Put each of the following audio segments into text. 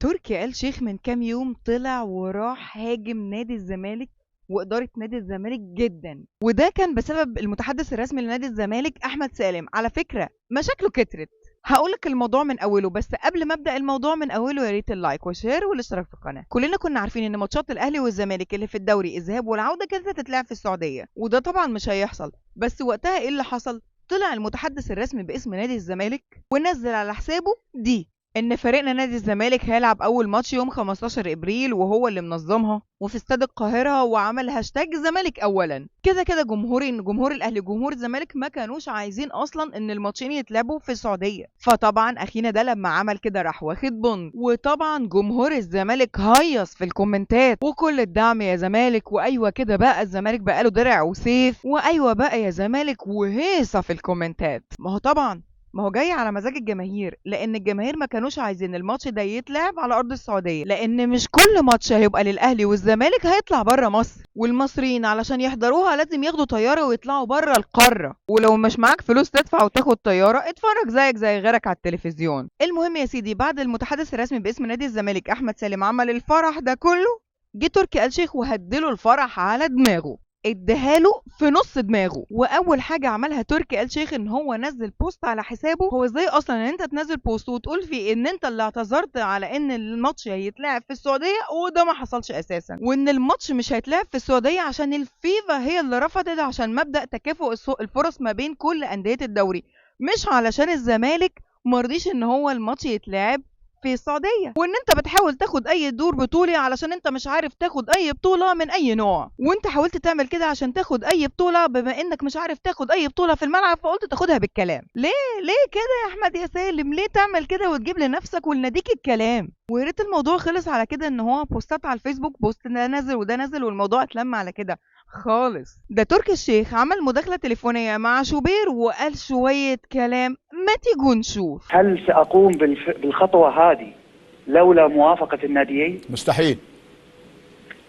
تركي آل شيخ من كام يوم طلع وراح هاجم نادي الزمالك وإدارة نادي الزمالك جدا، وده كان بسبب المتحدث الرسمي لنادي الزمالك أحمد سالم. على فكرة مشاكله كترت، هقولك الموضوع من أوله، بس قبل ما أبدأ الموضوع من أوله يا ريت ال like وال share والاشتراك في القناة. كلنا كنا عارفين إن ماتشات الأهلي والزمالك اللي في الدوري الذهاب والعودة كانت هتتلعب في السعودية، وده طبعا مش هيحصل. بس وقتها إيه اللي حصل؟ طلع المتحدث الرسمي باسم نادي الزمالك ونزل على حسابه دي ان فريقنا نادي الزمالك هيلعب اول ماتش يوم 15 ابريل وهو اللي منظمها وفي استاد القاهرة، وعمل هاشتاج الزمالك اولا. كده كده جمهور الاهلي وجمهور الزمالك ما كانوش عايزين اصلا ان الماتشين يتلعبوا في السعودية، فطبعا اخينا ده لما عمل كده راح واخد بند، وطبعا جمهور الزمالك هيص في الكومنتات وكل الدعم يا زمالك، وايوة كده بقى الزمالك بقى له درع وسيف، وايوة بقى يا زمالك، وهيصه في الكومنتات. ما هو طبعا ما هو جاي على مزاج الجماهير، لان الجماهير ما كانوش عايزين الماتش ده يتلعب على ارض السعودية، لان مش كل ماتش هيبقى للاهلي والزمالك هيطلع بره مصر، والمصريين علشان يحضروها لازم ياخدوا طيارة ويطلعوا بره القارة، ولو مش معاك فلوس تدفع وتاخد طيارة اتفرج زيك زي غيرك على التلفزيون. المهم يا سيدي، بعد المتحدث الرسمي باسم نادي الزمالك احمد سالم عمل الفرح ده كله، جه تركي آل شيخ وهدله الفرح على دماغه، اديهاله في نص دماغه. واول حاجة عملها تركي آل شيخ ان هو نزل post على حسابه. هو ازاي اصلا ان انت تنزل post وتقول فيه ان انت اللي اعتذرت على ان الماتش هيتلعب في السعودية، وده ما حصلش اساسا، وان الماتش مش هيتلعب في السعودية عشان الفيفا هي اللي رفضت، عشان مبدا تكافؤ الفرص ما بين كل اندية الدوري، مش علشان الزمالك مرضيش ان هو الماتش يتلعب في السعودية، وان انت بتحاول تاخد اي دور بطولي علشان انت مش عارف تاخد اي بطوله من اي نوع، وانت حاولت تعمل كده عشان تاخد اي بطوله، بما انك مش عارف تاخد اي بطوله في الملعب فقلت تاخدها بالكلام. ليه ليه كده يا احمد يا سالم؟ ليه تعمل كده وتجيب لنفسك ولناديك الكلام؟ ويا ريت الموضوع خلص على كده، ان هو بوستات على الفيسبوك، post ده نزل وده نزل والموضوع اتلم على كده خالص. ده تركي الشيخ عمل مداخله تليفونيه مع شوبير وقال شوية كلام، ما تيجوا نشوف. هل سأقوم بالخطوة هذه لولا موافقة الناديين؟ مستحيل.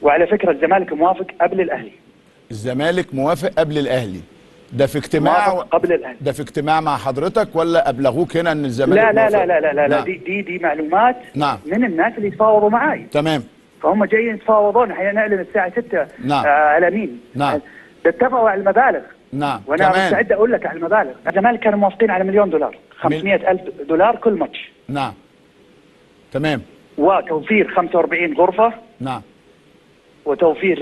وعلى فكرة الزمالك موافق قبل الأهلي. الزمالك موافق قبل الأهلي؟ ده في اجتماع قبل الأهلي؟ ده في اجتماع مع حضرتك ولا أبلغوك هنا إن الزمالك لا لا لا لا لا لا، نعم. دي معلومات، نعم، من الناس اللي يتفاوضوا معاي. تمام. فهم جايين يتفاوضون، حنعلن الساعة 6. نعم. على مين؟ نعم. اتفقوا على المبالغ. نعم. وانا مستعد اقول لك على المبالغ. الزمالك كانوا موافقين على $1,000,000، $500,000 كل ماتش. نعم. تمام. وتوفير 45 غرفة. نعم. وتوفير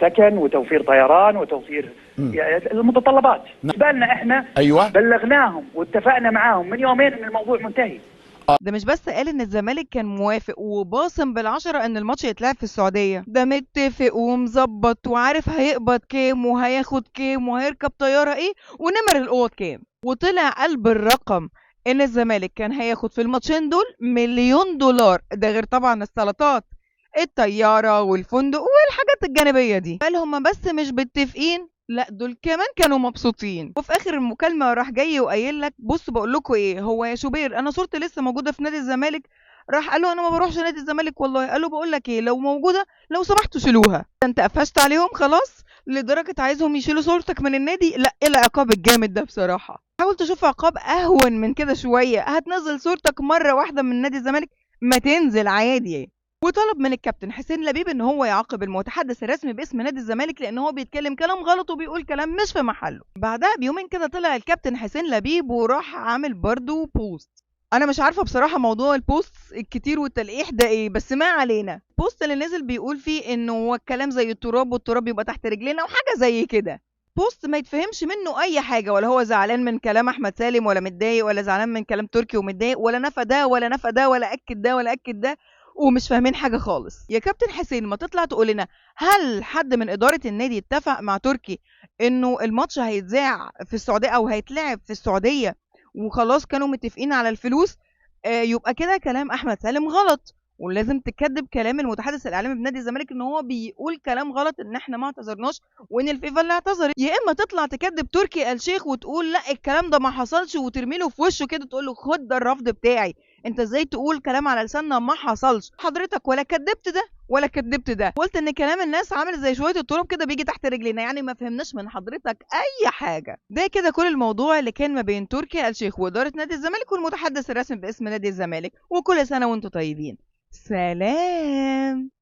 سكن وتوفير طيران وتوفير يعني المتطلبات. بالنسبة لنا احنا، ايوه، بلغناهم واتفقنا معاهم من يومين ان الموضوع منتهي. ده مش بس قال ان الزمالك كان موافق وباصم بالعشرة ان الماتش يتلعب في السعودية، ده متفق ومظبط وعارف هيقبض كام وهياخد كام وهيركب طيارة ايه ونمر الاوض كام، وطلع قلب الرقم ان الزمالك كان هياخد في الماتشين دول $1,000,000، ده غير طبعا السلطات، الطيارة والفندق والحاجات الجانبية دي. قال هما بس مش متفقين، لا دول كمان كانوا مبسوطين. وفي اخر المكالمة راح جاي وقايل لك بصوا بقول لكم ايه، هو يا شوبير انا صورتي لسه موجودة في نادي الزمالك؟ راح قال له انا ما بروحش نادي الزمالك والله. قال له بقول لك ايه، لو موجودة لو سمحتوا شيلوها. انت قفشت عليهم خلاص لدرجة عايزهم يشيلوا صورتك من النادي؟ لا، ايه العقاب الجامد ده بصراحة؟ حاول تشوف عقاب اهون من كده شوية. هتنزل صورتك مرة واحدة من نادي الزمالك، ما تنزل عادي. وطلب من الكابتن حسين لبيب ان هو يعاقب المتحدث الرسمي باسم نادي الزمالك لان هو بيتكلم كلام غلط وبيقول كلام مش في محله. بعدها بيومين كده طلع الكابتن حسين لبيب وراح عامل برضو post. انا مش عارفه بصراحة موضوع ال post الكتير والتلقيح ده ايه، بس ما علينا. ال post اللي نزل بيقول فيه انه هو الكلام زي التراب والتراب يبقى تحت رجلينا وحاجه زي كده. post ما يتفهمش منه اي حاجة، ولا هو زعلان من كلام احمد سالم ولا متضايق، ولا زعلان من كلام تركي ومتضايق، ولا نفى ده ولا نفى ده ولا اكد ده ولا اكد ده، ومش فاهمين حاجة خالص. يا كابتن حسين ما تطلع تقول لنا هل حد من ادارة النادي اتفق مع تركي انه الماتش هيتذاع في السعودية او هيتلعب في السعودية وخلاص كانوا متفقين على الفلوس؟ يبقى كده كلام احمد سالم غلط، ولازم تكذب كلام المتحدث الاعلامي بنادي الزمالك ان هو بيقول كلام غلط، ان احنا ما اعتذرناش وان الفيفا اللي اعتذرت. يا اما تطلع تكذب تركي آل شيخ وتقول لا الكلام ده ما حصلش، وترمي له في وشه كده تقول له خد ده الرفض بتاعي، انت ازاي تقول كلام على لساننا ما حصلش؟ حضرتك ولا كدبت ده ولا كدبت ده، قلت ان كلام الناس عامل زي شوية التراب كده بيجي تحت رجلينا، يعني ما فهمناش من حضرتك اي حاجة. ده كده كل الموضوع اللي كان ما بين تركي آل شيخ واداره نادي الزمالك والمتحدث الرسمي باسم نادي الزمالك. وكل سنة وانتم طيبين. سلام.